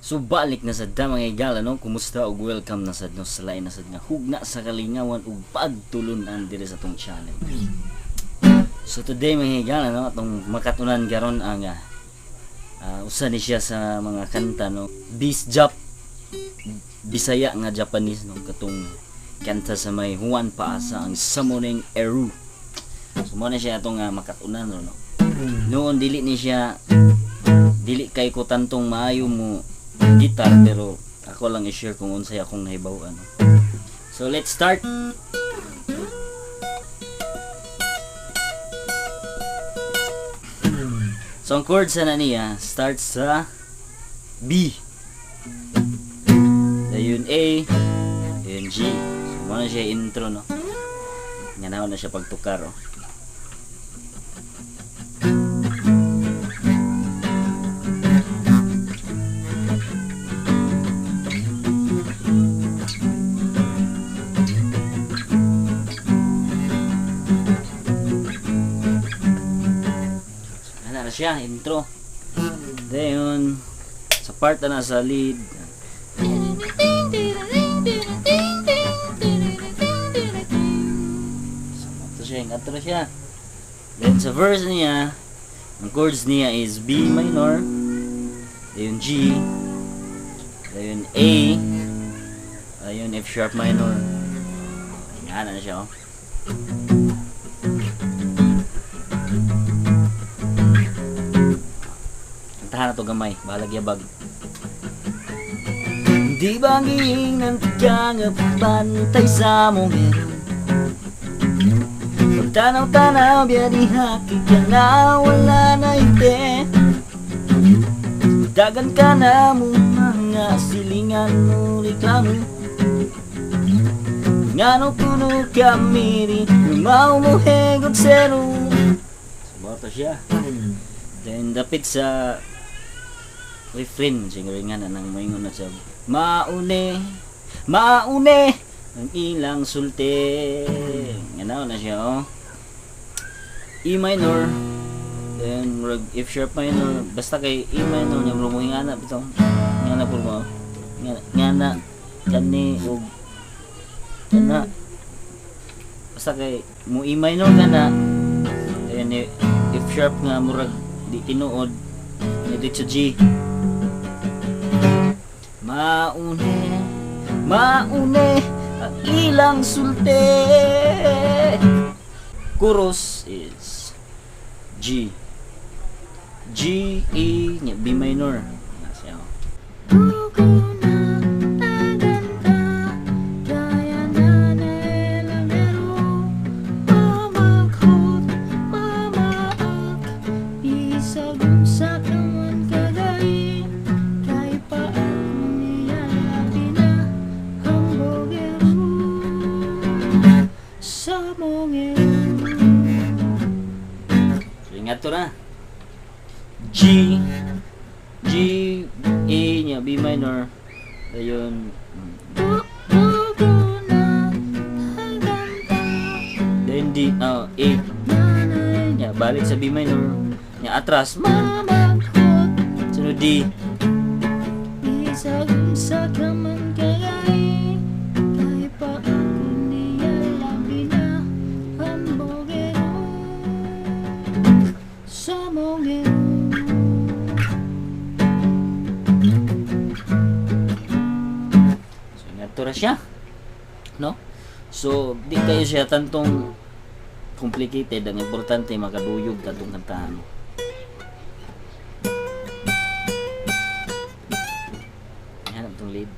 So balik na sad ta, mga higala, no? Kumusta ug welcome na sad, no, sa lain na sad nga hugna sa kalingawan ug pagtulunan diri sa atong channel. So today, mga higala, no, atong makatunan karon ang usa ni siya sa mga kanta, no. Bisjap, Bisaya nga Japanese, no, katong kanta sa may Juan Paasa, ang Summoning Eru. So mo na siya atong makatunan, no. Noon dili ni siya, dili kay ko tantong maayo mo guitar, pero ako lang i-share kung unsay akong nahibaw-an, no. So let's start. So ang chords na niya starts sa B. Dayon A, dayon G. So mo na siya intro, no. Nga na siya pagtukar, oh. Ana na siya, intro. Dayon sa part na sa lead. So, ito siya, intro siya. Then sa verse niya, ang chords niya is B minor, dayon G, dayon A, dayon F sharp minor. Ayan na siya, oh. Kantahan na to gamay, bahalag yabag. Di ba giingnan ka nga bantay sa mong meron? Pagtanaw-tanaw, biya di ka na, wala na ite. Dagan ka na mo mga silingan mo reklamo. Ngano kuno kami ni lumaw mo hegot sero. Suborto siya. Then dapit sa refrain, siguro nga na nang moingon na siya. Maune, maune ang ilang sulte. Ngano na siya, oh. E minor, then murag F sharp minor, basta kay E minor niya mo ngana bitaw. Ngana pud mo. Ngana kani og kana. Basta kay mo E minor kana, then F sharp nga murag di tinuod, dito sa G. Maune, maune ang ilang sulte. Chorus is G, G, E, B minor. Nasa oh. So ingat to na. G, G, A niya, B minor. Ayun. Then D, A. Niya, balik sa B minor. Niya, atras. Sunod D. So ingat to ra siya, no? So di kayo siya tantong complicated. Ang importante makaduyog katong kantahan. Yan ang lead.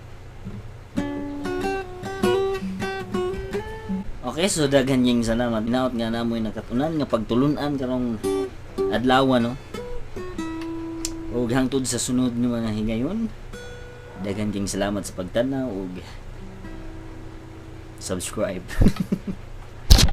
Okay, so daghan yung salamat. Hinaot nga namoy nakatunan nga pagtulunan karong adlaw, no? Ug hangtod sa sunod nga mga higayon. Daghan kayong salamat sa pagtanaw ug subscribe.